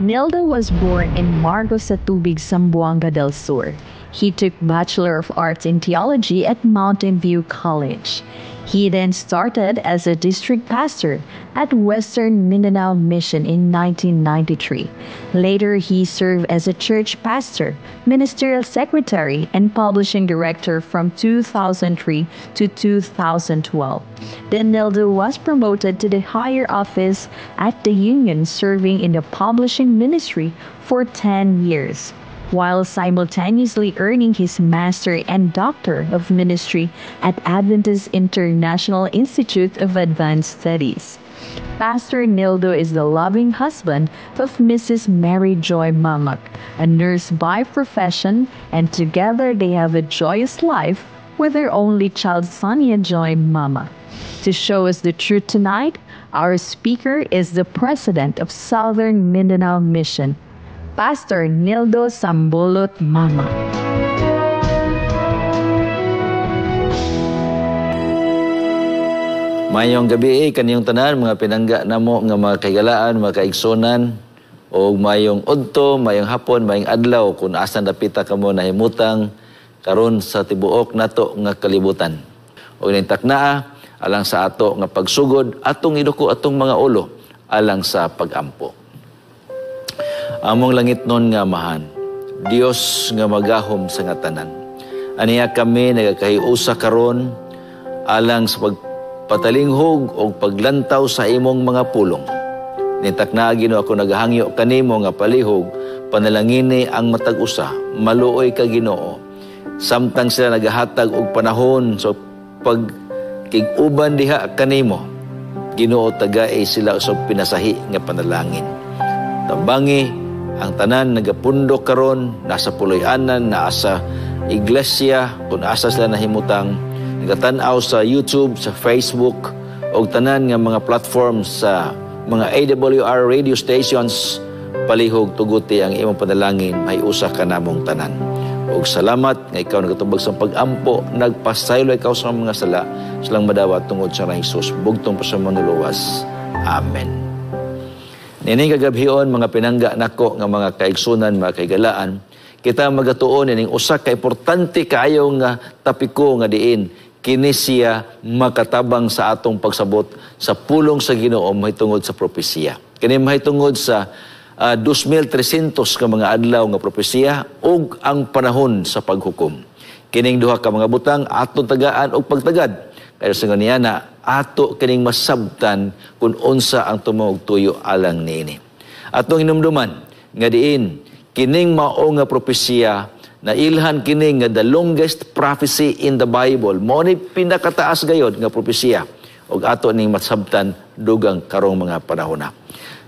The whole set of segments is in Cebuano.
Nildo was born in Margosatubig, Zamboanga del Sur. He took Bachelor of Arts in Theology at Mountain View College. He then started as a district pastor at Western Mindanao Mission in 1993. Later, he served as a church pastor, ministerial secretary, and publishing director from 2003 to 2012. Then Nildo was promoted to the higher office at the union, serving in the publishing ministry for 10 years, while simultaneously earning his Master and Doctor of Ministry at Adventist International Institute of Advanced Studies. Pastor Nildo is the loving husband of Mrs. Mary Joy Mamac, a nurse by profession, and together they have a joyous life with their only child, Sonia Joy Mama. To show us the truth tonight, our speaker is the president of Southern Mindanao Mission, Pastor Nildo Sambolot Mama. Mayong gabi kaniyong tanan mga pinangga namo nga mga kahigalaan, mga kaigsonan, o mayong udto, mayong hapon, mayong adlaw kung asan dapita kamo nahimutang karon sa tibuok nato nga kalibutan. Og ning taknaa alang sa ato nga pagsugod atong iduko atong mga ulo alang sa pagampo. Among langit nun nga Amahan, Dios nga magahom sa nga tanan. Aniya kami nagakahiusa karon alang sa pagpatalinghog o paglantaw sa imong mga pulong. Nitakna Ginoo ako nagahangyo kanimo nga palihog panalangini ang matag usa, maluoy ka Ginoo. Samtang sila nagahatag og panahon sa pagkig-uban diha kanimo, Ginoo tagay sila sa pinasahi nga panalangin. Tambangi ang tanan nagapundok karon nasa puloy-anan, naa sa iglesia, kung asa sila nahimutang, nagatan-aw sa YouTube, sa Facebook, o tanan nga mga platform sa mga AWR radio stations, palihog tuguti ang imong panalangin, may usa ka namong tanan. Og salamat nga ikaw nagatubag sa pag-ampo, nagpasaylo ikaw sa mga sala, silang madawat tungod sa Jesus, bugtong pa sa manuluwas. Amen. Nining kagabhion, mga pinangga nako nga mga kaigsunan, mga kaigalaan, kita magatuon nining usa ka importante kaayo nga tapiko nga diin kini siya makatabang sa atong pagsabot sa pulong sa Ginoo mahitungod sa propesiya. Kini mahitungod sa 2,300 ka mga adlaw nga propesiya ug ang panahon sa paghukom. Kining duha ka mga butang atong tagaan og pagtagad. Kaya sa nganiya na ato kining masabtan kung unsa ang tumuog tuyo alang niini. Atong hinumduman nga diin kining mao nga propesiya na ilhan kini nga the longest prophecy in the Bible. Mao ni pinakataas gayod nga propesiya ug ato ning masabtan dugang karong mga panahona.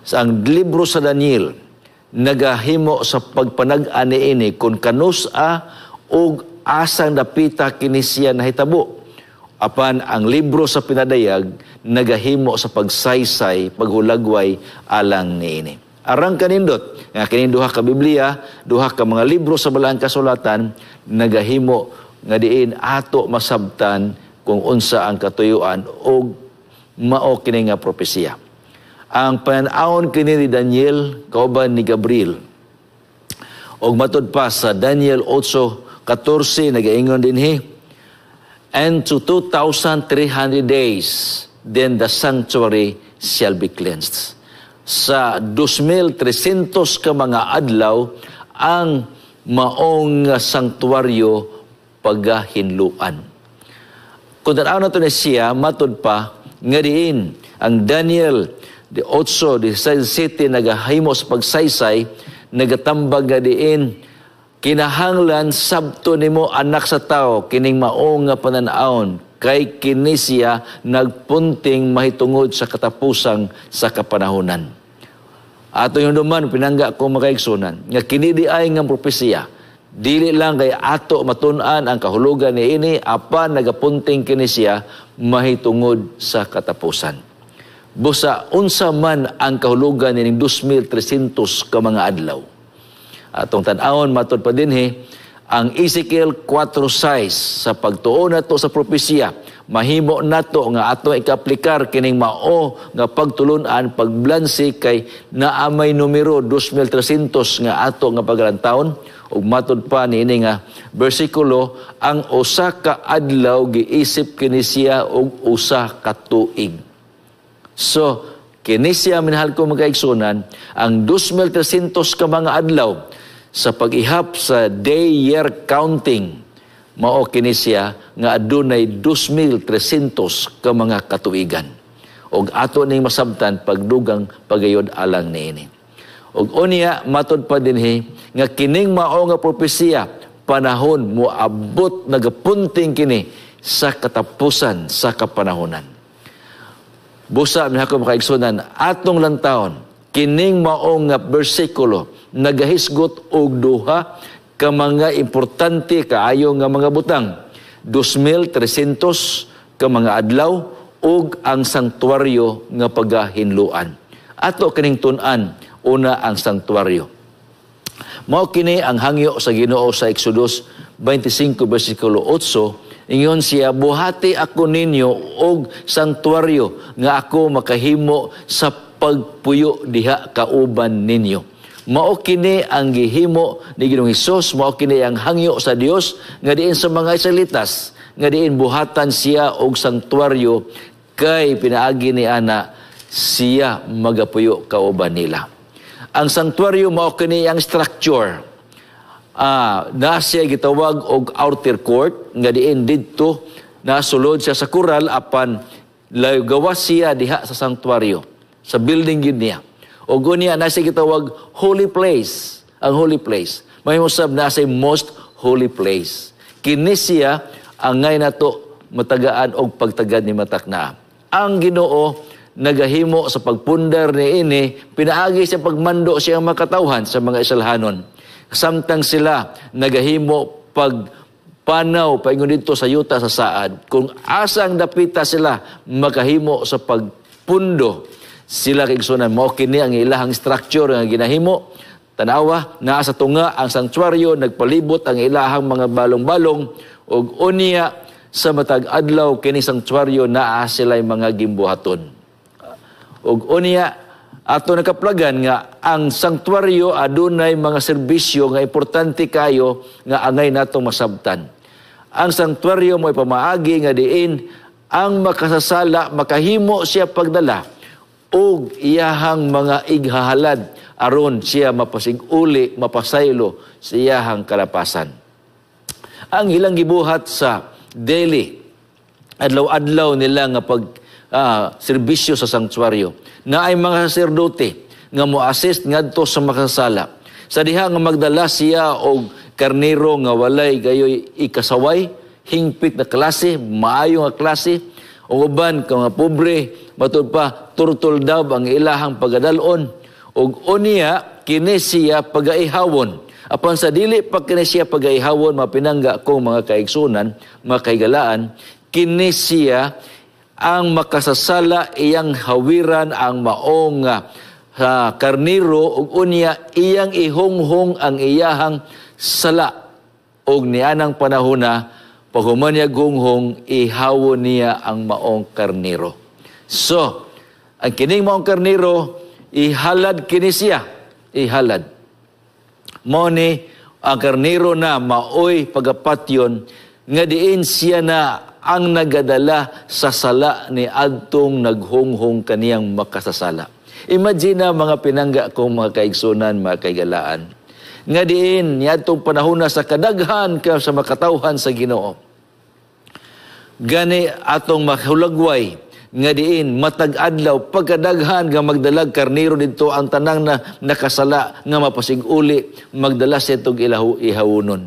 Sa ang libro sa Daniel nagahimo sa pagpanag-ani ini kung kanus-a ug asang dapita kini siya nahitabo. Apan ang libro sa pinadayag nagahimo sa pagsaysay, paghulagway alang niini. Arang kanindot nga kining duha ka Biblia, duha ka mga libro sa Balaang Kasulatan nagahimo nga diin ato masabtan kung unsa ang katuyuan og mao kini nga propesiya. Ang pan-awon kini ni Daniel kauban ni Gabriel. Og matud pa sa Daniel 8:14 nagaingon dinhi, and to 2,300 days, then the sanctuary shall be cleansed. Sa 2,300 ka mga adlaw, ang maong sanctuaryo pagahinluan. Kung tanaw na ito na siya, matud pa, nga diin, ang Daniel, the 8, the 7, nagahimo sa pagsaysay, nagatambag nga diin, kinahanglan sabto nimo anak sa tao kining mao nga panan-awon kay kini siya nagpunting mahitungod sa katapusang sa kapanahonan. Ato yung duman pinangga ko makaigsunan nga kini di ay nga propesiya dili lang kay ato matun-an ang kahulugan niini apan nagapunting kini siya mahitungod sa katapusan. Busa unsa man ang kahulugan nining 2,300 ka mga adlaw. Atong tan-awon matud pa dinhi Ang Ezekiel 4:6, sa pagtuo nato sa propesiya, mahimo nato nga ato ika-aplikar kining mao nga pagtulunan, pagblansi, kay naa may numero 2300 nga ato nga pagalantawon. Ug matud pa niini nga bersikulo, ang usa ka adlaw giisip kini siya og usa ka tuig. So kini siya, minahal ko mga kaigsunan, ang 2300 ka mga adlaw sa pag-ihap sa day year counting, mao kini siya nga adunay 2300 ka mga katuigan. Og ato ning masabtan pagdugang pagayod alang niini. Og unya, matod pa dinhi nga kining mao nga propesiya, panahon moabot, nagapunting kini sa katapusan sa kapanahonan. Busa, minahal ko mga kaigsunan, atong lantawon kining mao nga bersikulo nagahisgot og duha ka mga importante kaayo nga mga butang: 2,300 ka mga adlaw ug ang sanktuaryo nga pagahinluan. Ato kining tun-an una, ang sanktuaryo. Mao kini ang hangyo sa Ginoo sa Exodus 25 bersikulo 8. Ingon siya, "Buhati ako ninyo og sanktuaryo nga ako makahimo sa pagpuyo diha kauban ninyo." Mao kini ang gihimo ni Ginoong Hesus, mao kini ang hangyo sa Dios nga diin sa mga Israelitas, nga diin buhatan siya og sanktuaryo kay pinaagi ni ana siya magapuyo kauban nila. Ang sanktuaryo, mao kini ang structure. Na siya gitawag og outer court nga diin didto nasulod siya sa kural, apan gawas siya diha sa sanktuaryo, sa building gid niya. O gunya na siya gitawag holy place. Ang holy place, may usab na sa most holy place. Kini siya ang ngay nato matagaan og pagtagad ni matakna. Ang Ginoo nagahimo sa pagpundar ni ini pinaagi sa pagmando siyang makatawhan sa mga Israelhanon. Samtang sila nagahimo pag panaw paingon didto sa yuta sa saad, kung asang dapita sila makahimo sa pagpundo sila, kaigsunan, mao kini ang ilahang structure nga ginahimo. Tanawa, naa sa tunga ang sanctuaryo, nagpalibot ang ilahang mga balong-balong, ug unya sa matag adlaw kini sanctuaryo naa sila'y mga gimbuhaton. Ug unya ato nakaplagan nga ang sanctuaryo adunay mga serbisyo nga importante kayo nga angay nato masabtan. Ang sanctuaryo mo'y pamaagi nga diin ang makasasala makahimo siya pagdala og iyahang mga ighahalad aron siya mapasig-uli, mapasaylo sa iyahang kalapasan. Ang ilang gibuhat sa daily, adlaw-adlaw nila nga pag serbisyo sa sanctuaryo, na ay mga saserdote nga mo-assist ngadto sa makasasala. Sa diha nga magdala siya og karnero nga walay gayoy ikasaway, hingpit na klase, maayo nga klase, o uban ka nga pobre, matud pa turtle dove ang ilahang pagadalon, ug unya kini siya pagaihawon. Apan sa dili pa kini siya pagaihawon, mapinangga kong mga kaigsunan, mga kahigalaan, kini siya ang makasasala iyang hawiran ang maong karniro ug unya iyang ihunghong ang iyahang sala, ug nianang panahona paghuman niya gunghong, ihawon niya ang maong karniro. So, ang kining maong karniro, ihalad kini siya. Ihalad. Mao ni ang karniro na maoy pagapatyon nga diin siya na ang nagadala sa sala ni adtong naghunghong kaniyang makasasala. Imagine na, mga pinangga kong mga kaigsunan, mga kaigalaan, nga diin niadtong panahon na sa kadaghan ka sa makatawhan sa Ginoo. Gani atong mahulagway nga diin matag adlaw pagkadaghan nga magdalag karniro didto, ang tanang na nakasala nga mapasig-uli magdala sa itong ilahu ihawunon.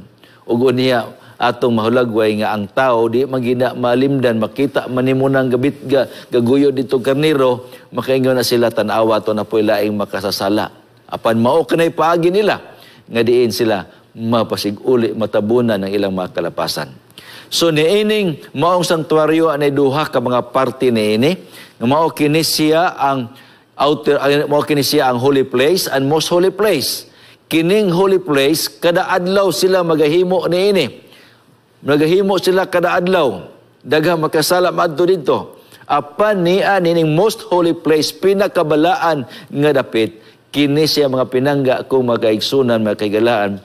Ug unya atong mahulagway nga ang tao di magina malimdan, makita manimo nang gabit ga gaguyo dito karniro, makaingon na sila, "Tan-awa to na po'y laing makasasala." Apan mao kanay paagi nila nga diin sila mapasig-uli, matabunan ng ilang mga kalapasan. So niining maong sanktuaryo, anay duha ka mga parte niini nga mao kini siya ang outer, mao kini siya ang holy place and most holy place. Kining holy place, kada adlaw sila magahimo niini. Magahimo sila kada adlaw. Daghang makasala maadto didto. Apan niya nining most holy place, pinakabalaan nga dapit, kini siya, mga pinangga kong makaigsunan, makahigalaan,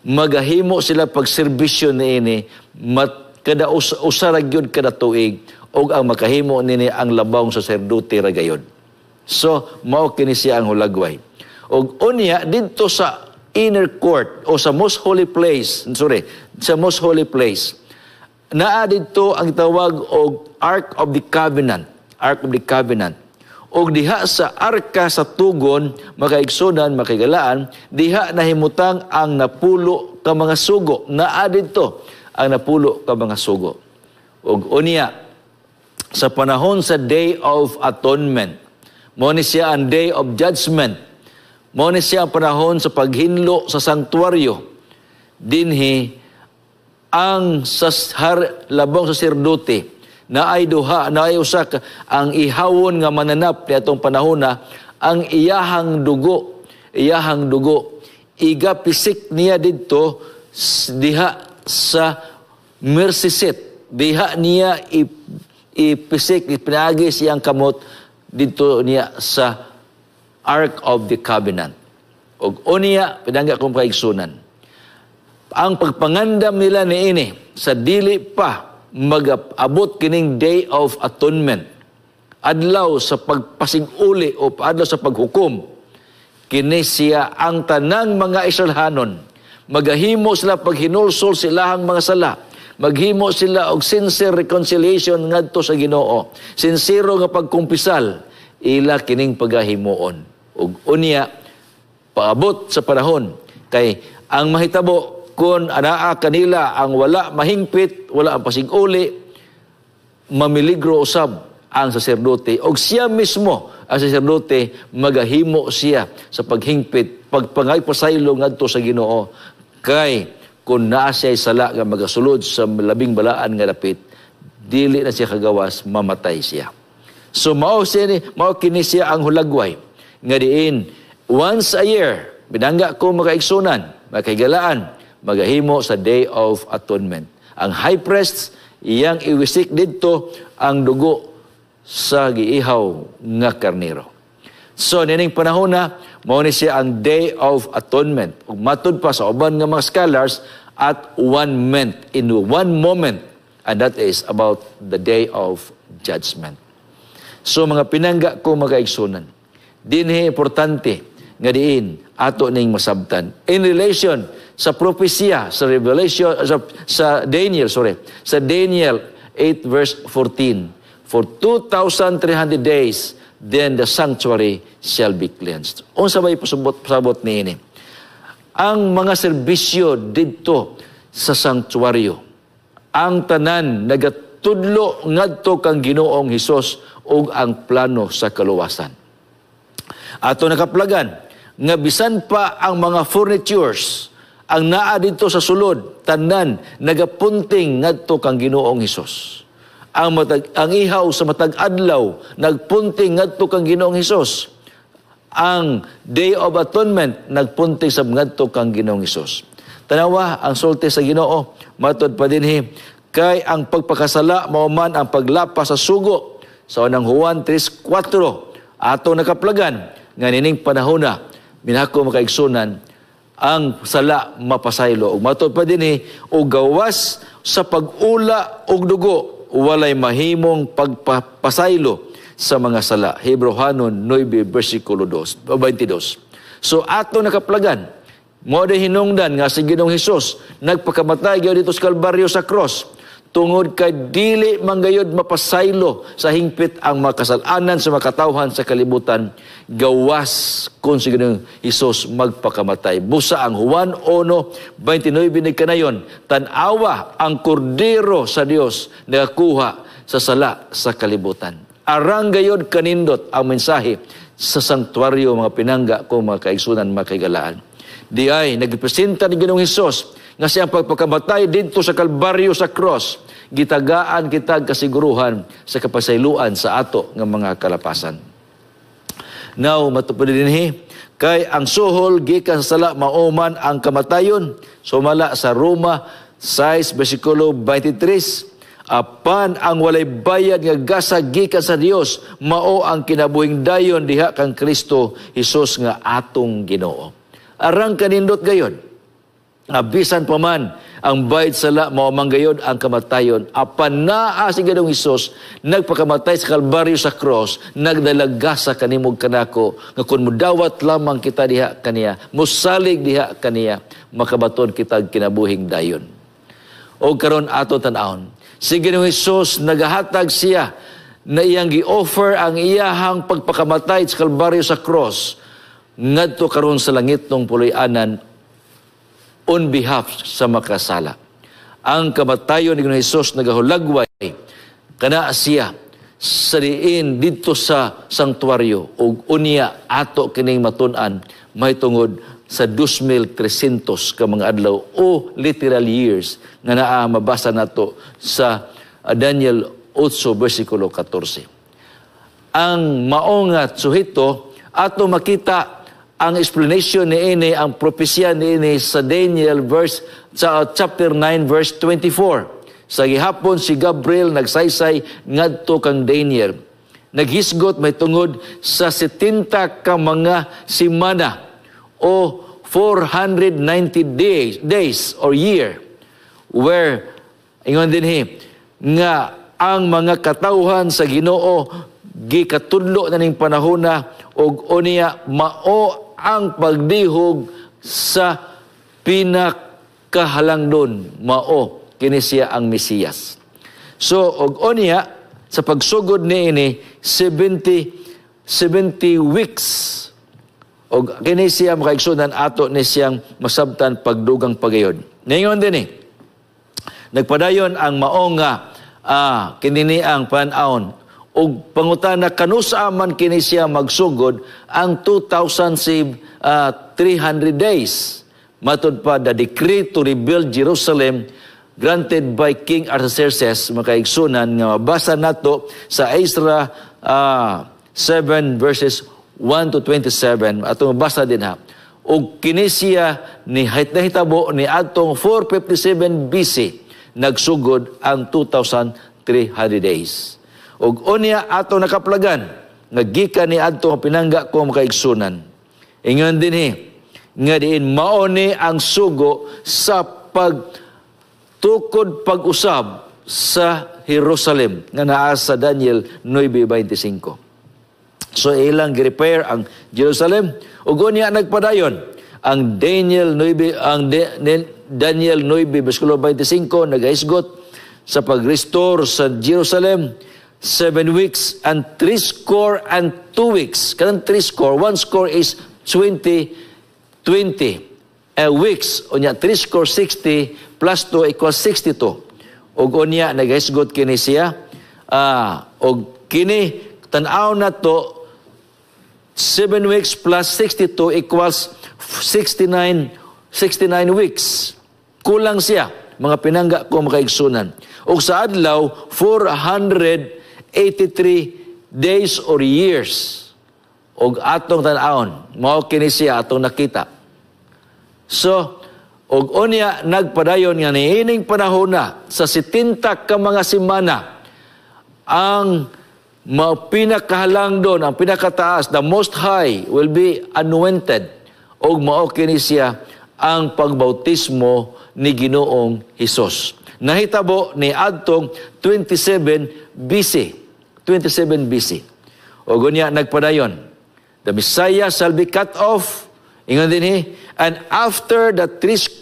magahimo sila pagserbisyo niini mat kada usa ra gyud kada tuig, ug ang makahimo nini ang labawng saserdote ra gayod. So mao kini siya ang hulagway. Ug unya didto sa inner court o sa most holy place, sorry, sa most holy place, naa didto ang tawag og Ark of the Covenant, Ark of the Covenant. Og diha sa arka sa tugon, makaigsunan, makahigalaan, diha nahimutang ang 10 ka mga sugo. Naa didto ang 10 ka mga sugo. Og unya, sa panahon sa Day of Atonement, mo ni siya ang Day of Judgment, mo ni siya ang panahon sa paghinlo sa sanktuaryo, dinhi ang sashar labong saserdote na ay duha na ay usa ang ihawon nga mananap ni atong panahon na ang iyahang dugo iga pisik niya didto diha sa mercy seat. Diha niya ipisik, ipinagi siyang kamot didto niya sa Ark of the Covenant. Og unya, pinangga kong kaigsunan, ang pagpangandam nila niini sa dili pa mag-abot kining Day of Atonement, adlaw sa pagpasig-uli o adlaw sa paghukom, kini siya ang tanang mga Israelhanon magahimo sila paghinulsol silahang mga sala, maghimo sila og sincere reconciliation ngadto sa Ginoo, sincero nga pagkumpisal, ila kining pagahimuon. Ug unya, paabot sa panahon, kay ang mahitabo kung anaa kanila ang wala mahingpit, wala ang pasig-uli, mamiligro usab ang saserdote. Og siya mismo, ang saserdote, magahimo siya sa paghingpit, pagpangay pasaylo ngadto sa Ginoo, kay kung naa siya sala nga magasulod sa labing balaan nga dapit, dili na siya kagawas, mamatay siya. So mao siya ni, mao kini siya ang hulagway nga diin once a year, binangga ko makaigsunan, makahigalaan, magahimo sa Day of Atonement. Ang high priest, iyang iwisik didto ang dugo sa giihaw nga karnero. So nining panahon na mao ni siya ang Day of Atonement. Ug matud pa sa uban nga mga scholars, at one moment, in one moment, and that is about the Day of Judgment. So mga pinangga ko mga igsunan, dinhi importante nga diin ato ning masabtan in relation sa propesya sa Revelation, sa Daniel, sorry, sa Daniel 8 verse 14, "For 2,300 days, then the sanctuary shall be cleansed." Unsa bay pasabot pasabot niini? Ang mga serbisyo didto sa sanctuaryo, ang tanan nagatudlo ngadto kang Ginoong Hesus ug ang plano sa kaluwasan. Ato nakaplagan nga bisan pa ang mga furnitures ang naa dito sa sulod, tanan nagapunting ngadto kang Ginoong Hesus. Ang matag ang ihaw sa matag adlaw nagpunting ngadto kang Ginoong Hesus. Ang Day of Atonement nagpunting sa ngadto kang Ginoong Hesus. Tanawa ang sulti sa Ginoo matud pa dinhi, kay ang pagpakasala mao man ang paglapas sa sugo, sa unang Juan 3:4. Ato nakaplagan nga nining panahon na minako makaigsunan, ang sala mapasaylo. Ug matud pa dinhi, og gawas sa pag-ula og dugo walay mahimong pagpasaylo sa mga sala, Hebreohanon 9 versikulo 2, 22. So ato nakaplagan, mo de hinungdan nga si Ginoong Hesus nagpakamatay gyud dito sa Kalbaryo, sa cross, tungod kay dili manggayod mapasaylo sa hingpit ang mga kasalanan sa makatawhan sa kalibutan gawas kung si Ginoong Hesus magpakamatay. Busa ang Juan 1:29 nagkanayon, "Tan-awa ang kordero sa Dios nagakuha sa sala sa kalibutan." Arang gayod kanindot ang mensahe sa sanktuaryo, mga pinangga ko mga kaigsunan, mga kaigalaan. Di ay nagpresenta ni Ginoong Hesus nga siyang pagpakamatay didto sa Kalbaryo, sa cross, gitagaan kita kasiguruhan sa kapasayloan sa ato nga mga kalapasan. Now, matupad dinhi, Kay ang suhol gikan sa sala mao man ang kamatayon. Sumala sa Roma 6 versikulo 23. Apan ang walay bayad nga gasa gikan sa Dios mao ang kinabuhing dayon diha kang Kristo Hesus nga atong Ginoo. Arang kanindot gayon. Bisan pa man ang bayad sala mao man gayod ang kamatayon, apan naa si Ginoong Hesus, nagpakamatay sa Kalbaryo, sa cross, nagdala gasa kanimo kanako, nga kun mudawat lamang kita diha kaniya, musalig diha kaniya, makabaton kita kinabuhing dayon. O karon ato tan-awon si Ginoong Hesus, nagahatag siya na iyang gi-offer ang iyahang pagpakamatay sa Kalbaryo, sa cross, ngadto karon sa langitnong puloy-anan on behalf sa makasala. Ang kamatayon ni Ginoong Hesus nagahulagway kana siya sa diin didto sa sanktuaryo, ug unya ato kining matun-an mahitungod sa 2,300 ka mga adlaw o literal years nga naa mabasa nato sa Daniel 8 versikulo 14. Ang mao nga suhito, ato makita ang explanation niini, ang propesya niini sa Daniel verse sa chapter 9 verse 24. Sa gihapon si Gabriel nagsaysay ngadto kang Daniel. Naghisgot mahitungod sa 70 ka mga semana o 490 days or year, where ingon dinhi nga ang mga katawhan sa Ginoo gikatudlo na ning panahona, og unya mao ang pagdihog sa pinakahalangdon, mao kini siya ang Mesiyas. So og unya sa pagsugod niini 70 weeks, og kini siya, mga kaigsunan, ato ni siyang masabtan pagdugang pagayod. Ningon din eh, nagpadayon ang mao nga kini ang pan-awon og pangutana kanusa man kini siya magsugod ang 2,300 days. Matud pa, the decree to rebuild Jerusalem granted by King Artaxerxes, mga kaigsunan, nga mabasa nato sa Ezra 7 verses 1 to 27, ato mabasa din ha. Og kini siya ni nahitabo ni adtong 457 BC, nagsugod ang 2,300 days. Ug unya ato nakaplagan nga gikan ni adto ang pinangga ko, mga kaigsunan. Ingon dinhi nga diin mao ni ang sugo sa pagtukod pag-usab sa Jerusalem nga naa sa Daniel 9:25. So ilang gi-repair ang Jerusalem, ug unya nagpadayon ang Daniel 9, ang Daniel 9 versikulo 25, nagahisgot sa pag-restore sa Jerusalem, 7 weeks and 62 weeks. Kanang three score, one score is 20, 20 weeks. Unya, three score 60 plus 2 equals 62. Og unya, nagahisgot kini siya. Og kini, tanaw na to, 7 weeks plus 62 equals 69, 69 weeks. Kulang siya, mga pinangga ko, mga kaigsunan. Og sa adlaw, 483 days or years. Og atong tan-awon, mao kini siya atong nakita. So, og unya nagpadayon nga niining panahon na sa 70 ka mga semana, ang pinakahalangdon, ang pinakataas, the Most High will be anointed. Og mao kini siya ang pagbautismo ni Ginoong Hesus. Nahitabo ni adtong 27 BC. 27 BC. Og unya nagpadayon. The Messiah shall be cut off. Ingon din, and after the 62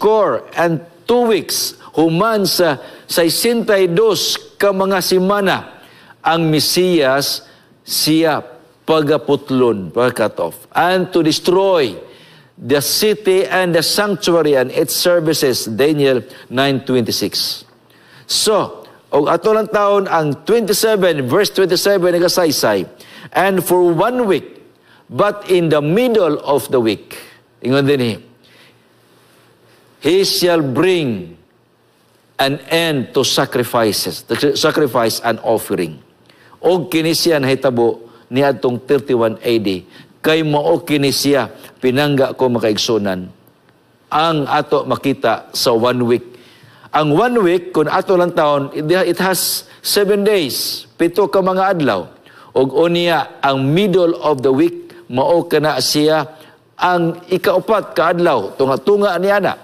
weeks, human sa 62 ka mga semana, ang Mesiyas siya pagaputlon, pag-cut off, and to destroy the city and the sanctuary and its services, Daniel 9:26. So, og ato lang taon ang 27, verse 27 nagasaysay, "And for one week, but in the middle of the week," ingon din, "he shall bring an end to sacrifices, sacrifice and offering." Og kini siya nahitabo niadtong 31 AD. Kay mao kini siya, pinangga ko makaigsunan, ang ato makita sa one week. Ang one week, kung ato lang taon, it has 7 days, 7 ka mga adlaw. Og unya, ang middle of the week, mao kana siya ang ikaupat ka adlaw, tunga-tunga niya na.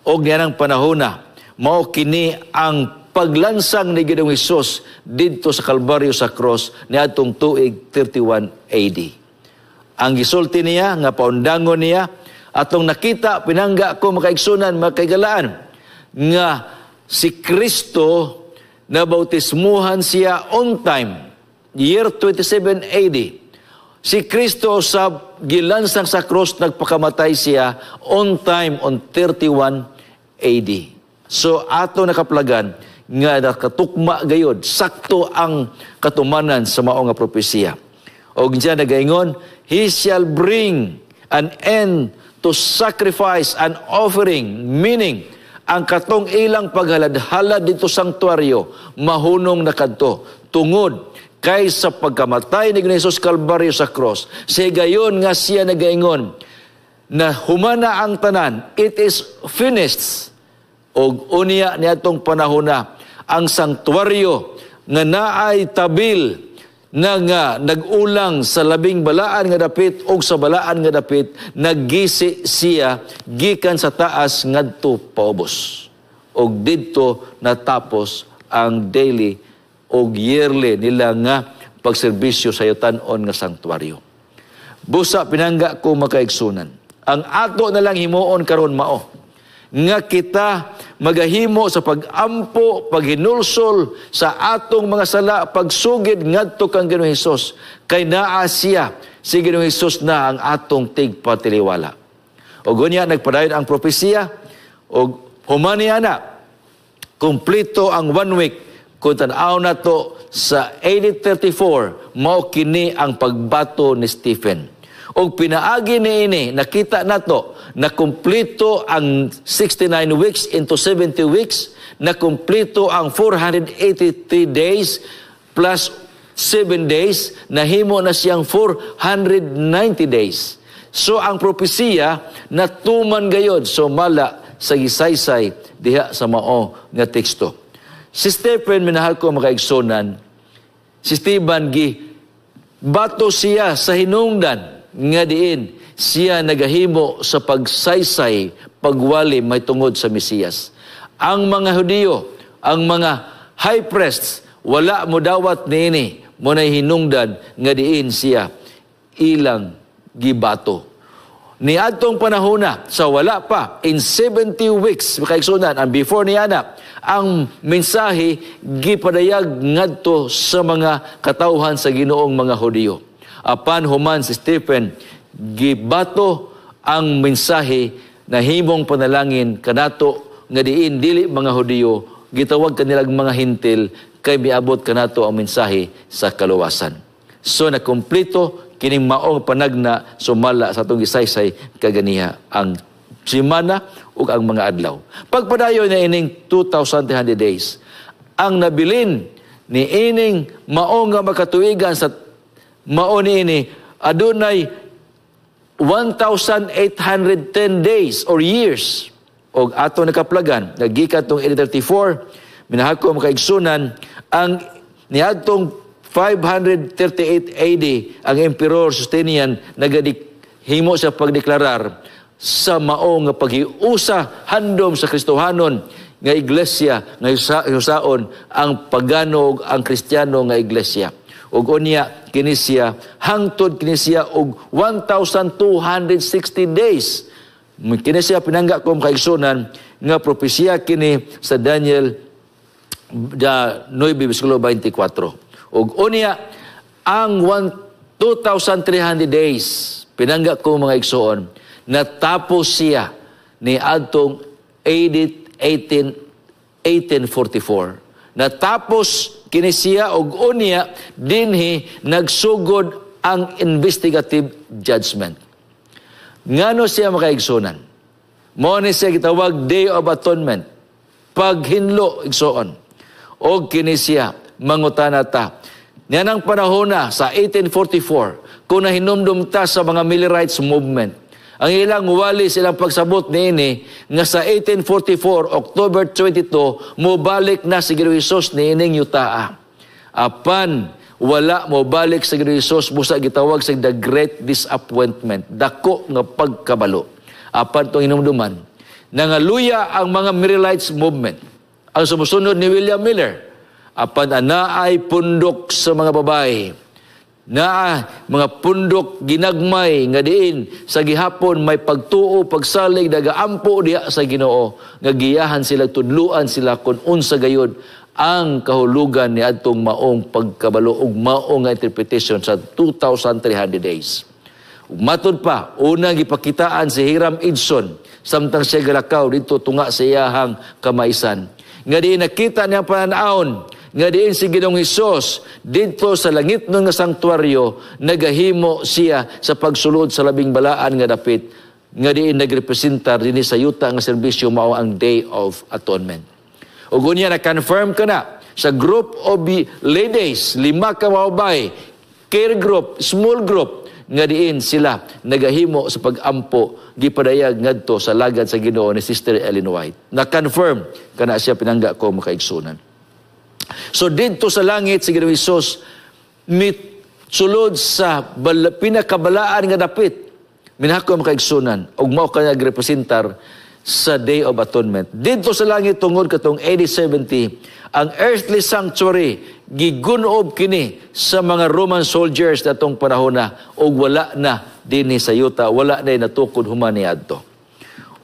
Og niya ng panahona, mao kini ang paglansang ni Ginoong Hesus didto sa Kalbaryo sa cross niadtong tuig 31 AD. Ang gisulti niya nga paundangon niya atong nakita, pinangga ko makaigsunan, makaigalaan, nga si Kristo na bautismuhan siya on time, year 27 AD. Si Kristo sa gilansang sa cross, nagpakamatay siya on time on 31 AD. So ato nakaplagan nga nakatukma gayod, sakto ang katumanan sa mao nga propesiya. Og diyan nagaingon, "He shall bring an end to sacrifice and offering," meaning ang katong ilang paghalad-halad didto sanktuaryo mahunong na kadto tungod kay sa pagkamatay ni Jesus Kalbaryo sa cross, sa higayon nga siya nagaingon na humana ang tanan, "It is finished." Og unya niadtong panahon na ang sanktuaryo nga naay tabil na nga nag-ulang sa labing balaan nga dapit og sa balaan nga dapit, naggisi siya gikan sa taas ngadto paubos, og didto natapos ang daily og yearly nila nga pagserbisyo sa yutan-on nga sanktuaryo. Busa, pinangga ko makaigsunan, ang ato na lang himuon karon mao nga kita magahimo sa pag-ampo, paghinulsol sa atong mga sala, pagsugid ngadto kang Ginoong Hesus, kay naa siya, si Ginoong Hesus na ang atong tigpatiliwala. Og unya nagpadayon ang propesiya og human niya na kumpleto ang one week. Kung tan-aw na to sa 1834, mao kini ang pagbato ni Stephen. Og pinaagi niini, nakita nato na kumpleto ang 69 weeks into 70 weeks, na kumpleto ang 483 days plus 7 days, nahimo na siyang 490 days. So ang propesiya natuman gayod sumala sa gisaysay diha sa mao nga teksto. Si Stephen, minahal ko makaigsunan, si Stephen gi bato siya sa hinungdan nga diin siya nagahimo sa pagsaysay, pagwali may tungod sa Mesiyas. Ang mga Hudiyo, ang mga high priests, wala mo dawat niini, mao nay hinungdan nga diin siya ilang gibato. Niadtong panahona sa wala pa in 70 weeks, makaigsunan, ang before niya na ang mensahe gipadayag ngadto sa mga katawhan sa Ginoong mga Hudiyo. Apan human si Stephen gibato, ang mensahe na himong panalangin kanato nga diin dili mga Hudiyo, gitawag kanilang mga Hentil, kay miabot kanato ang mensahe sa kaluwasan. So nakumpleto kining maong panagna sumala sa atong gisaysay kaganiha, ang simana ug ang mga adlaw. Pagpadayon na ining 2,300 days, ang nabilin ni ining mao nga makatuigan sa mao niini, adunay 1,810 days or years. Og ato nakaplagan nagikan tong 1834, minahal ko makaigsunan, ang niadtong 538 AD, ang Emperor Justinian nagadik himo sa pagdeklarar sa mao nga paghiusa handom sa Kristohanon nga iglesia nga hiusaon ang pagano ug ang Kristiyano nga iglesia. Ug unya kini siya hangtod kini siya og 1260 days. Kini siya, pinangga ko kaigsunan, nga propesya kini sa Daniel da 9 versikulo 24. Ug unya ang 2,300 days, pinangga ko mga igsoon, natapos siya ni adtong AD 18 1844. Natapos kini siya og unya dinhi nagsugod ang investigative judgment. Ngano siya, makaigsunan? Mao ni siya gitawag Day of Atonement. Paghinlo, igsoon. Og kini siya mangutana ta. Niyanang panahon na sa 1844, kung nahinumdum ta sa mga Millerites movement, ang ilang wali, silang pagsabot niini nga sa 1844, October 22, mobalik na si Ginoong Hesus niining yutaa. Apan wala mobalik sa Ginoong Hesus, busa gitawag sa the Great Disappointment, dako nga pagkabalo. Apan tong hinumduman, nangaluya ang mga Millerites movement. Ang sumusunod ni William Miller, apan anaay pundok sa mga babae. Naa mga pundok ginagmay nga diin sa gihapon may pagtuo, pagsalig, nagaampo diha sa Ginoo nga giyahan sila, tudluan sila kung unsa gayud ang kahulugan ni adtong maong pagkabalo ug mao nga interpretation sa 2,300 days. Ug matud pa, unang gipakitaan si Hiram Edson samtang siya galakaw dito tunga sa iyahang kamaisan. Nga diin nakita niya pananawon nga diin si Ginoong Hesus didto sa langit nga sanktuaryo nagahimo siya sa pagsulod sa labing balaan nga dapit nga diin nagrepresentar dinhi sa yuta nga serbisyo, mao ang Day of Atonement. Ug unya na-confirm ka na sa group of ladies, lima ka babae, care group, small group, nga diin sila nagahimo sa pag-ampo, gipadayag ngadto sa lagad sa Ginoo ni Sister Ellen White. Na-confirm kana siya, pinangga ko makaigsunan. So didto sa langit si Ginoong Hesus mit sulod sa pinakabalaan nga dapit. Minahal ko makaigsunan, ug mao ka nagrepresentar sa Day of Atonement. Didto sa langit, tungod katong AD 70, ang earthly sanctuary gigunob kini sa mga Roman soldiers natong panahon na ug wala na dinhi sa yuta, wala na natukod human ni adto.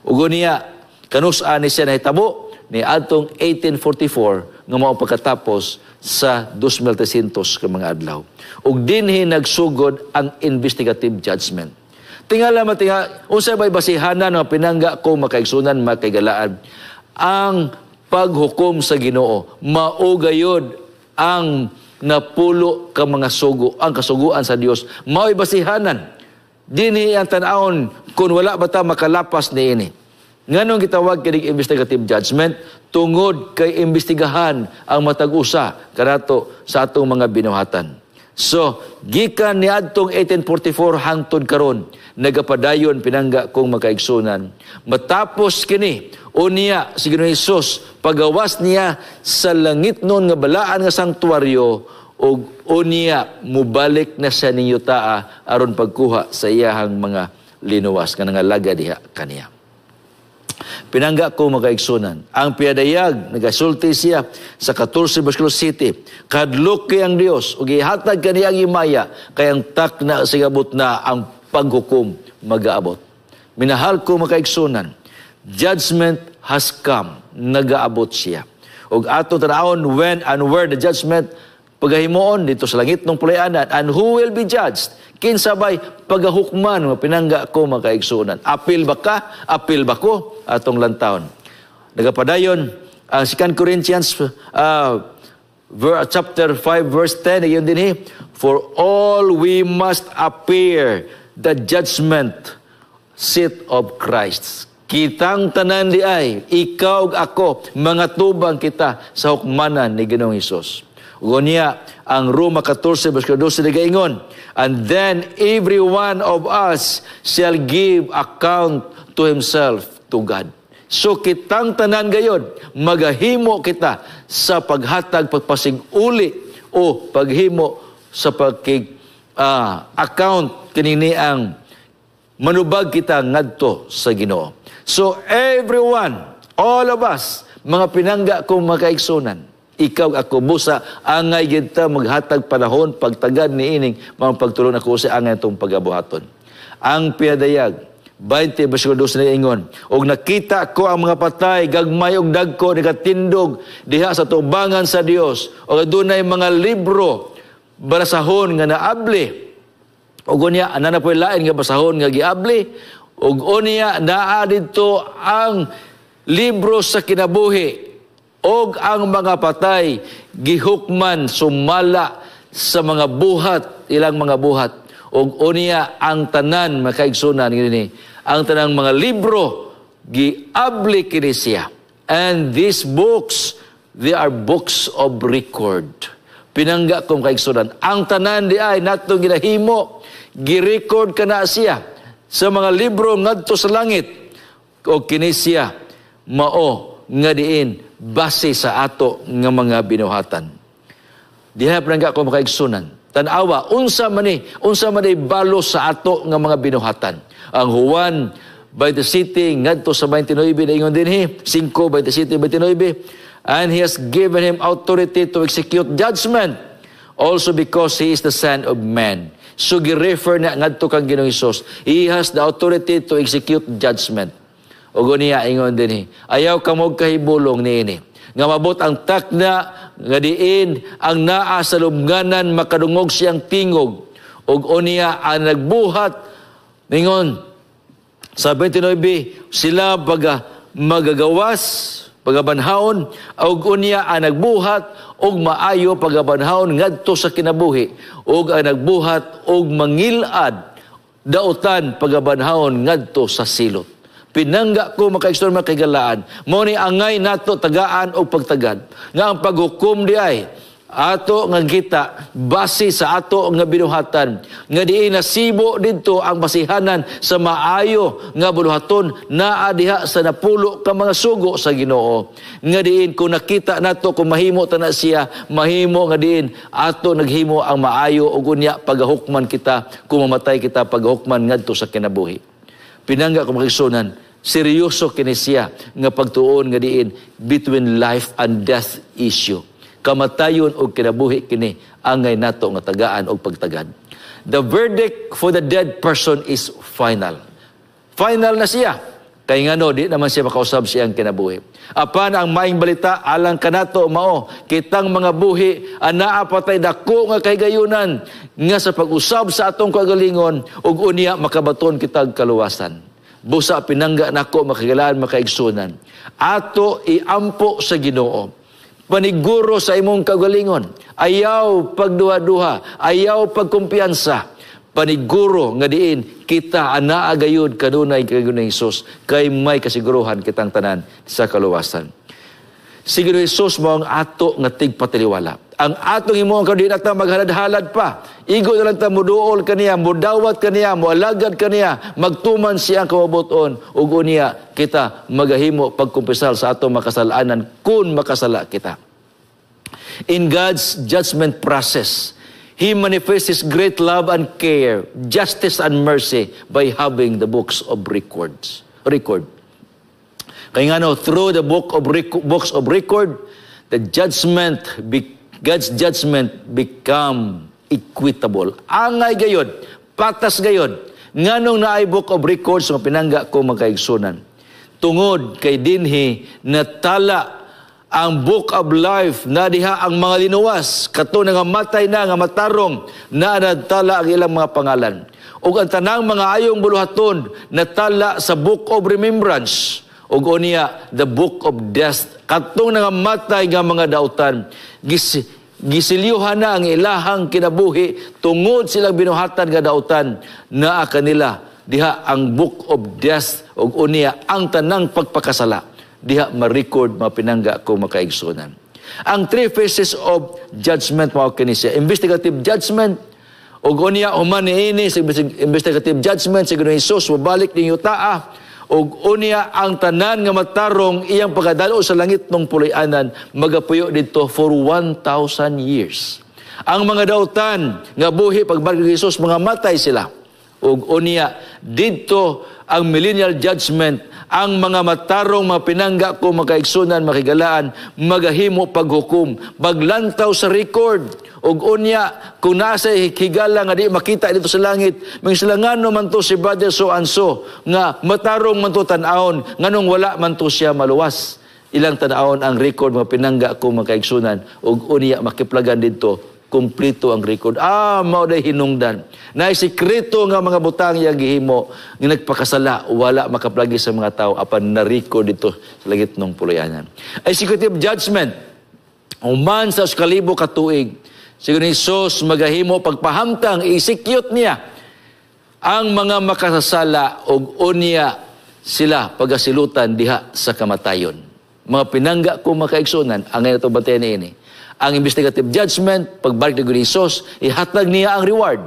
Ug niya kanus-a ni siya nahitabo ni adtong 1844 nga mao pagkatapos sa 2,300 ka mga adlaw. Ug dinhi nagsugod ang investigative judgment. Tingala matinga, unsa bay basihanan nga, pinangga ko makaigsunan, makaigalaan, ang paghukom sa Ginoo? Mao gayod ang napulo ka mga sugo, ang kasuguan sa Dios. Mao'y basihanan. Dinhi ang tan-awon kung wala ba ta makalapas niini. Nganong gitawag kining investigative judgment? Tungod kay imbestigahan ang matag usa kanato sa atong mga binuhatan. So, gikan ni adtong 1844 hangtod karon, nagapadayon, pinangga kong makaigsunan. Matapos kini, unya si Ginoong Hesus pagawas niya sa langit nun nga balaan nga sanktuaryo ug unya mubalik na siya ninyo taa aron pagkuha sa iyahang mga linuwas nga nangalaga diha kaniya. Pinangga ko makaigsunan, ang piyadayag, nagasulti siya sa 14 versikulo 7, "Kadlok kay ang Dios, ug ihatag kaniya ang himaya, kay ang takna sigabot na, ang paghukom magaabot." Minahal ko makaigsunan, judgment has come, nagaabot siya. Ug ato tanawon when and where the judgment pagahimuon dito sa langit ng pulayanan and who will be judged. Kinsa bay pagahukman, mga pinangga ko makaigsunan? Apil ba ka? Apil ba ko? Atong lantawon. Nagapadayon ang 2 Corinthians chapter 5 verse 10 yun din eh. "For all we must appear the judgment seat of Christ." Kitang tanan di ay, ikaw ug ako, mga tubang kita sa hukmanan ni Ginoong Hesus. Unya, ang Roma 14, verse 12 nagaingon, "And then every one of us shall give account to himself to God." So kitang tanan gayod, magahimo kita sa paghatag pagpasig-uli o paghimo sa pagkig account kinini ang manubag kita ngadto sa Ginoo. So everyone, all of us, mga pinangga kong makaigsunan, ikaw ako, busa angay gid ta maghatag panahon pagtagad ni ining mga pagtulon ako sa angay itong pagabuhaton. Ang pinadayag 20 versikulo 2 na ingon, "Og nakita ko ang mga patay, gagmay og dagko, nagatindog diha sa tubangan sa Dios, ug adunay mga libro basahon nga naabli. Ug unya ana na po'y lain nga basahon nga giabli, ug unya naa didto ang libro sa kinabuhi, og ang mga patay gihukman sumala sa mga buhat, ilang mga buhat. Ug unya ang tanan makaigsunan ngini, ang tanang mga libro giabli kini siya." And these books, they are books of record. Pinangga kong kaigsunan, ang tanan di ay natong ginahimo, gi-record kana siya sa mga libro ngadto sa langit. O kini siya mao nga diin base sa ato nga mga binuhatan. Diha, pinangga ko makaigsunan, tan-awa unsa man ni balos sa ato nga mga binuhatan. Ang Juan 27 ngadto sa 29 ingon dinhi, 5, 27, 29, "And he has given him authority to execute judgment also because he is the Son of Man." So gi-refer na ngadto kang Ginoong Hesus. He has the authority to execute judgment. Ug niya ingon dinhi, "Ayaw kamo kahibulong niini nga mabot ang takna nga diin ang naa sa lubnganan makadungog siyang tingog, ug unya ang nagbuhat," ningon sa 29, "sila baga magagawas pagabanhaon, ug unya ang nagbuhat og maayo pagabanhaon ngadto sa kinabuhi, ug ang nagbuhat og mangilad dautan pagabanhaon ngadto sa silot." Pinangga ko makaigsoon, makahigalaan, mao ni angay nato tagaan og pagtagad nga ang paghukom di ay ato nga kita base sa ato nga binuhatan, nga diin nasibo didto ang basihanan sa maayo nga buhaton naa diha sa 10 ka mga sugo sa Ginoo, nga diin kung nakita nato, kung mahimo ta na siya, mahimo nga diin ato naghimo ang maayo ug unya pagahukman kita, kung mamatay kita, pagahukman ngadto sa kinabuhi. Pinangga ko makaigsunan, seryoso kini siya nga pagtuon nga diin between life and death issue. Kamatayon o kinabuhi kini angay nato nga tagaan og pagtagad. The verdict for the dead person is final. Final na siya. Kay ngano, di naman siya makausab siyang kinabuhi. Apan ang maayong balita alang kanato mao kitang mga buhi anaa patay dako nga kahigayunan nga sa pag-usab sa atong kagalingon ug unya makabaton kitag kaluwasan. Busa, pinangga nako makahigalaan, makaigsunan, ato iampo sa Ginoo. Paniguro sa imong kagalingon. Ayaw pagduha-duha, ayaw pagkumpiyansa. Paniguro nga diin kita anaa gayud kanunay kay Ginoong Hesus, kay may kasiguruhan kitang tanan sa kaluwasan. Si Ginoong Hesus mao ang ato nga tigpatiliwala. Ang atong himuon karon, di na ta maghalad-halad pa. Igo na lang ta muduol kaniya, mudawat kaniya, mualagad kaniya, magtuman siya ang kamabuton ug unya kita magahimo pagkumpisal sa atong makasalanan kung makasala kita. In God's judgment process, He manifests His great love and care, justice and mercy by having the books of records. Record. Kaya nga no, through the books of record, God's judgment become equitable. Angay gayod, patas gayod. Nganong naay book of records, mga pinangga ko magkaigsunan? Tungod kay dinhi natala ang book of life na diha ang mga linuwas kato nga matay na nga matarong na natala ang ilang mga pangalan, ug ang tanang mga ayong buluhaton natala sa book of remembrance, ug unya the book of death, katong nangamatay nga mga dautan, gisilyuhan na ang ilahang kinabuhi tungod silang binuhatan nga dautan. Naa kanila diha ang book of death, ug unya ang tanang pagpakasala diha ma-record, mga pinangga ko makaigsunan. Ang three phases of judgment mao kini siya. Investigative judgment, ug unya human niini sa investigative judgment, si Ginoong Hesus mobalik ning yutaa ug unya ang tanan nga matarong iyang pagkadalo sa langit ng puloy-anan, magapuyo didto for 1,000 years. Ang mga dautan nga buhi pagbalik ni Jesus, mga matay sila. Ug unya didto ang millennial judgment, ang mga matarong, mga pinangga ko makaigsunan, makigalaan, magahimo paghukom, maglantaw sa record, ug unya kung nasa higala nga di makita dito sa langit, mga sila, "Ngano man to si brother so and so nga matarong man to tan-awon, nganong wala man to siya maluwas?" Ilang tan-awon ang record, mga pinangga ko makaigsunan, ug unya makiplagan didto kumpleto ang record. Ah, mao day hinungdan. Na sikreto nga mga butang yang gihimo nga nagpakasala, wala makaplagi sa mga tao apan na-record dito sa langit ng puluyanan. Executive judgment. Human sa 1,000 ka tuig, si Jesus magahimo pagpahamtang, execute niya ang mga makasasala ug unya sila pagasilutan diha sa kamatayon. Mga pinangga ko makaigsunan, ang ngayon ito bantayan ini. Ang investigative judgment, pagbalik ni Jesus, ihatag niya ang reward.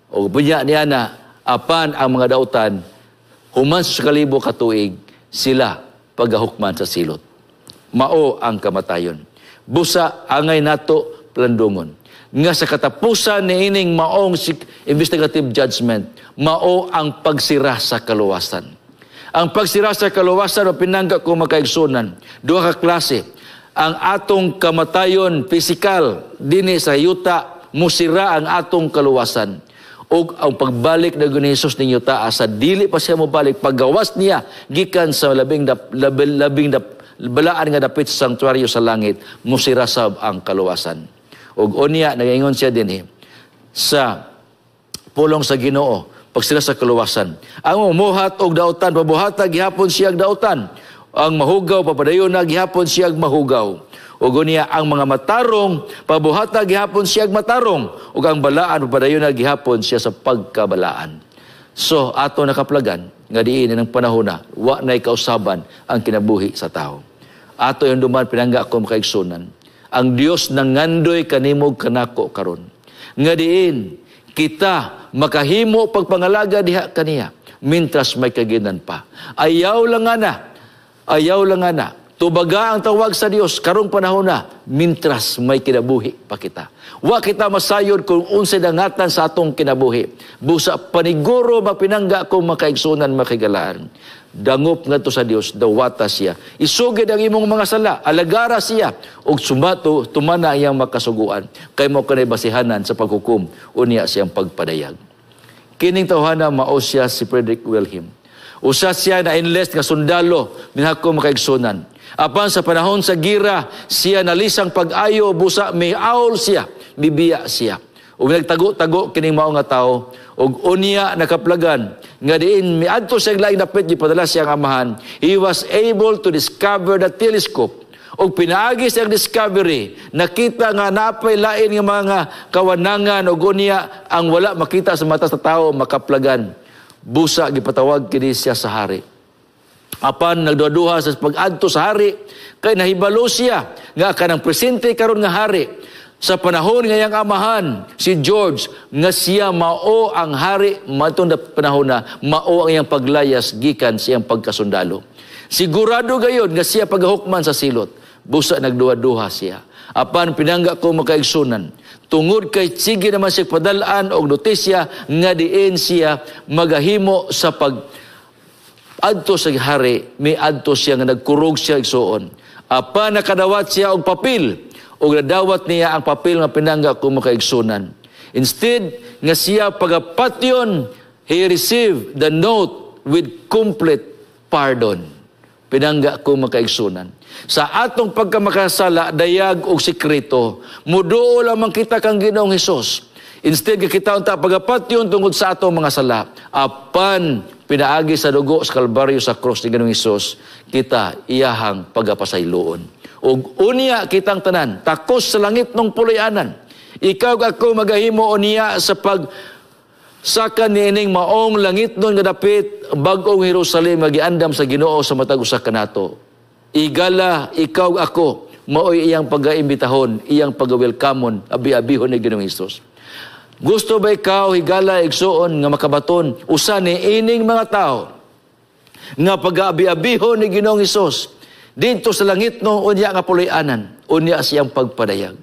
O bunya niya na, apan ang mga dautan, human sa 1,000 ka tuig, sila pagahukman sa silot. Mao ang kamatayon. Busa angay nato plandungon nga sa katapusan ni ining maong investigative judgment, mao ang pagsira sa kaluwasan. Ang pagsira sa kaluwasan o pinangga ko makaigsunan, duha ka klase. Ang atong kamatayon pisikal dinhi sa yuta, musira ang atong kaluwasan. Og ang pagbalik na ni Jesus ning yuta sa dili pa siya mobalik, paggawas niya gikan sa labing balaan nga dapit sa sanktuaryo sa langit, musira sab ang kaluwasan. Og unya nagaingon siya dinhi sa pulong sa Ginoo, pagsira sa kaluwasan. Ang umuhat og dautan, pabuhata gihapon siyag dautan. Ang mahugaw, papadayon na gihapon siyag mahugaw. Ug unya ang mga matarong, pabuhata gihapon siyag matarong. Ug ang balaan, papadayon na gihapon siya sa pagkabalaan. So ato nakaplagan nga diin ng panahon na wa na'y kausaban ang kinabuhi sa tao. Ato yung duman pinangga ako makaigsunan. Ang Dios nangandoy kanimo kanako karon. Nga diin kita makahimo pagpangalaga diha kaniya mintras may kaginan pa. Ayaw lang nga na. Ayaw lang nga na. Tubaga ang tawag sa Dios karong panahon na mintras may kinabuhi pa kita. Wa kita masayod kung unsay dangatan sa atong kinabuhi. Busa paniguro mapinangga kung makaigsunan makigalaan. Dangop ngadto sa Dios, dawata siya. Isugid ang imong mga sala, alagara siya ug sumato tumana iyang makasuguan. Kay mo kanay basihanan sa paghukom unya siyang pagpadayag. Kining tawhana mao siya si Frederick Wilhelm. Usa siya na enlist nga sundalo minhako makaigsunan. Apan sa panahon sa gira, siya nalisang pag-ayo, busa miaol siya, bibiya siya. Ug nagtago-tago kining mao nga tawo, ug unya nakaplagan nga diin miadto siya laing dapit, gipadala siyang amahan. He was able to discover the telescope. Ug pinaagi siyang discovery, nakita nga napay lain nga mga kawanangan ug unya ang wala makita sa mata sa tao makaplagan. Busa gipatawag kini siya sa hari. Apan nagduha sa pag-adto sa hari, kay nahibalo siya nga kanang presente karon nga hari sa panahon nga iyang amahan si George nga siya mao ang hari matong panahon na mao ang iyang paglayas gikan sa iyang pagkasundalo. Sigurado gayon nga siya pagahukman sa silot. Busa nagduha-duha siya. Apan pinangga ko makaigsunan, tungod kay sige naman siya padalaan og notisya nga diin siya magahimo sa pag adto sa hari, may adto siya nga nagkurog siya igsuon. Apan nakadawat siya og papel, og nadawat niya ang papel nga pinangga ko makaigsunan. Instead nga siya pagapatyon, he received the note with complete pardon. Pinangga ko makaigsunan. Sa atong pagkamakasala, dayag og sikreto, muduo lamang kita kang Ginoong Hesus. Instead nga kita unta pagapatyon tungod sa atong mga sala, apan pinaagi sa dugo sa Kalbaryo sa krus ni Ginoong Hesus, kita iyahang pagapasayloon. Ug unya kitang tanan, takos sa langit nung puloy-anan. Ikaw ako magahimo unya sa pag saka niining maong langit nun nga dapit bag-ong Jerusalem nga giandam sa Ginoo sa matag usa kanato. Igala ikaw ako maoy iyang pagaimbitahon, iyang pagawelkamon, abi-abihon ni Ginoong Hesus. Gusto ba ikaw higala igsuon nga makabaton usa ni ining mga tao nga pag-aabi-abihon ni Ginoong Hesus didto sa langit no unya nga puloy-anan, unya siyang pagpadayag.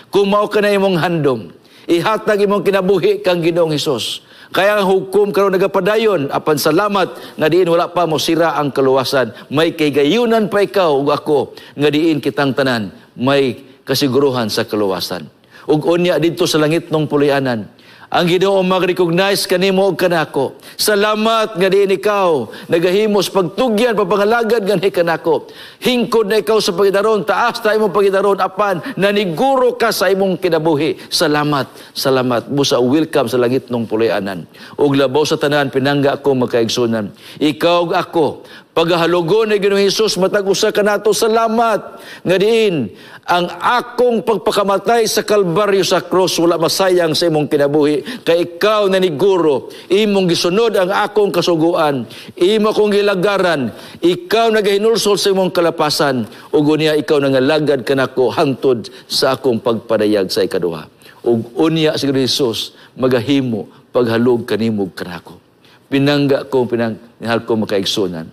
Kung mao ka na imong handom, ihatag imong kinabuhi kang Ginoong Hesus. Kaya ang hukom karon nagapadayon, apan salamat nga diin wala pa mo sira ang kaluwasan. May kaygayunan pa ikaw ug ako nga diin kitang tanan may kasiguruhan sa kaluwasan. Ug unya didto sa langit nung puloy-anan, ang Ginoo mag-recognize kanimo og kanako. Salamat nga diin ikaw nagahimos pagtugyan papangalagad gani kanako. Hingkod na ikaw sa pagidaron, taas ta imong pagidaron apan naniguro ka sa imong kinabuhi. Salamat, salamat. Busa welcome sa langit nung puloy-anan. Ug labaw sa tanan pinangga ko makaigsunan. Ikaw ug ako Pagahalugon ni Ginoong Hesus matag usa kanato. Salamat nga diin ang akong pagpakamatay sa Kalbaryo, sa cross, wala masayang sa imong kinabuhi, kay ikaw naniguro, imong gisunod ang akong kasuguan, imo akong gilagaran, ikaw nagahinulsol sa imong kalapasan, ug unya ikaw nangalagad kanako hangtod sa akong pagpadayag sa ikaduha. Ug unya si Ginoong Hesus magahimo paghalog kanimo kanako. Pinangga ko, pinanghal ko makaigsunan,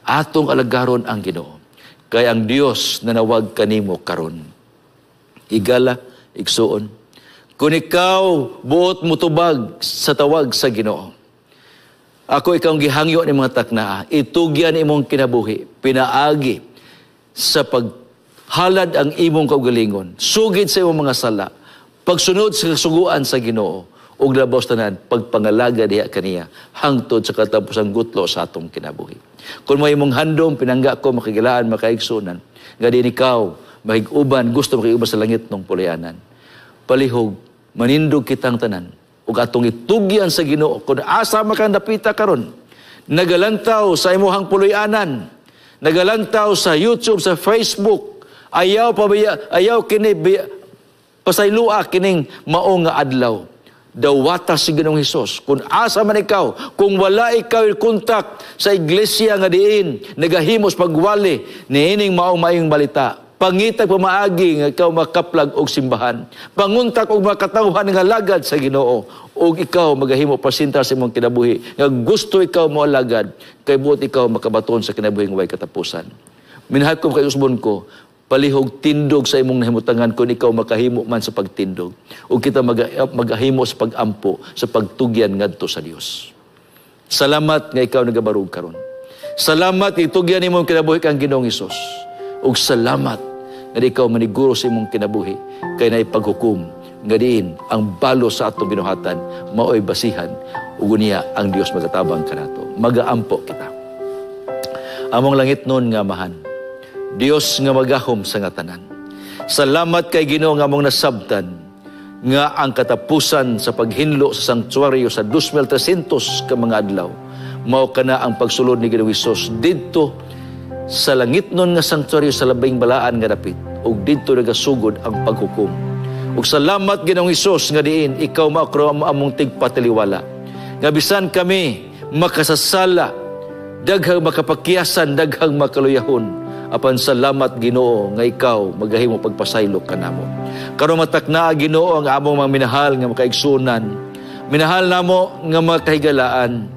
atong alagaron ang Ginoo, kay ang Dios nanawag kanimo karon. Igala, igsuon, kung ikaw buot mutubag sa tawag sa Ginoo, ako ikaw ang gihangyo ni mga taknaa, itugyan imong kinabuhi, pinaagi sa paghalad ang imong kaugalingon, sugid sa imong mga sala, pagsunod sa kasuguan sa Ginoo, ug labaw sa tanan, pagpangalaga diha kaniya hangtod sa katapusang gutlo sa atong kinabuhi. Kung may imong handom, pinangga ko makigilaan, makaigsunan, nga din ikaw mahig-uban, gusto makig-uban sa langit ng pulayanan, palihog manindog kitang tanan ug atong itugyan sa Ginoo. Kung asa man kang dapita karon, nagalantaw sa imuhang puloy-anan, nagalantaw sa YouTube, sa Facebook, ayaw pabaya, ayaw kini pasaylua kining mao nga adlaw. Dawata si Ginoong Hesus. Kung asa man ikaw, kung wala ikaw kontak sa iglesia nga diin nagahimos pagwali niining maong maayong balita, pangitag pamaagi nga ikaw makaplag og simbahan, panguntak og makatawhan nga alagad sa Ginoo, ug ikaw magahimo pasinta sa imong kinabuhi nga gusto ikaw moalagad, kay buot ikaw makabaton sa kinabuhing way katapusan. Minahal ko kay usbon ko, palihog tindog sa imong nahimutangan kung ikaw makahimo man sa pagtindog, ug kita magahimo sa pagampo, sa pagtugyan ngadto sa Dios. Salamat nga ikaw nagabarug karon. Salamat itugyan imong kinabuhi kang Ginoong Hesus. Ug salamat nga ikaw maniguro sa imong kinabuhi, kay naipaghukom nga diin ang balo sa atong binuhatan maoy basihan, ug unya ang Dios magatabang kanato. Magaampo kita. Among langit nun nga Amahan, Dios nga magahom sa nga tanan, salamat kay Ginoo nga among nasabtan nga ang katapusan sa paghinlo sa sanktuaryo sa 2,300 ka mga adlaw mao kana ang pagsulod ni Ginoong Hesus didto sa langit nun nga sanktuaryo sa labing balaan nga dapit, ug didto nagasugod ang paghukom. Ug salamat Ginoong Hesus nga diin ikaw maakro ang among tigpataliwala, nga bisan kami makasasala, daghang makapakiyasan, daghang makaluyahon, apan salamat Ginoo nga ikaw magahimo pagpasaylo kanamo. Karon matakna Ginoo ang among mga minahal nga makaigsunan, minahal namo nga makahigalaan.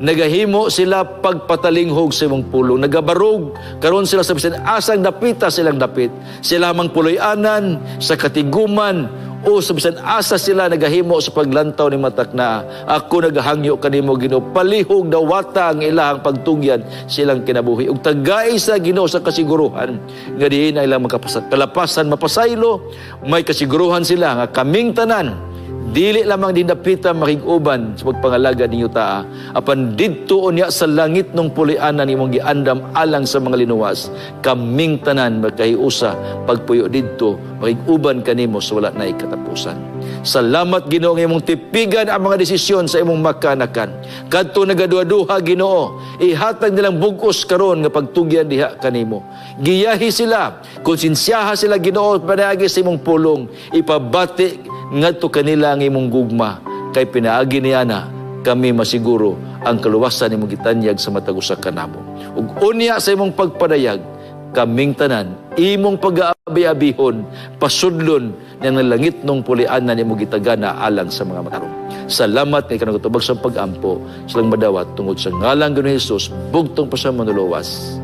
Nagahimo sila pagpatalinghog sa imong pulong, nagabarog karon sila sa bisan asang dapita silang dapit, sila mang puloy-anan sa katiguman o sa bisan asa sila nagahimo sa paglantaw ni matakna. Ako nagahangyo kanimo Ginoo, palihog dawata ang ilahang pagtugyan silang kinabuhi, ug tagay sa Ginoo sa kasiguruhan nga diin ang ilang kalapasan mapasaylo. May kasiguruhan sila nga kaming tanan dili lamang dinapita makig-uban sa pagpangalaga ninyo taa, apan didto unya sa langit nung pulianan imong giandam alang sa mga linuwas, kaming tanan magkahiusa pagpuyo didto makig-uban kanimo sa wala na katapusan. Salamat Ginoo nga imong tipigan ang mga desisyon sa imong makanakan. Kadto nagaduha-duha Ginoo, ihatag nilang bug-os karon nga pagtugyan diha kanimo. Giyahi sila, konsensyaha sila Ginoo panaagi sa imong pulong, ipabati ngadto kanila ang imong gugma, kay pinaagi niya na kami masiguro ang kaluwasan imong gitanyag sa matag usa kanamo. Ug unya sa imong pagpadayag, kaming tanan imong pag-aabi-abihon, pasudlon niyang langit nung pulianan imong gitagana alang sa mga matarong. Salamat kay kanang tubag sa pag-ampo silang madawat tungod sa ngalan ni Hesus, bugtong pa sa manuluwas.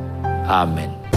Amen.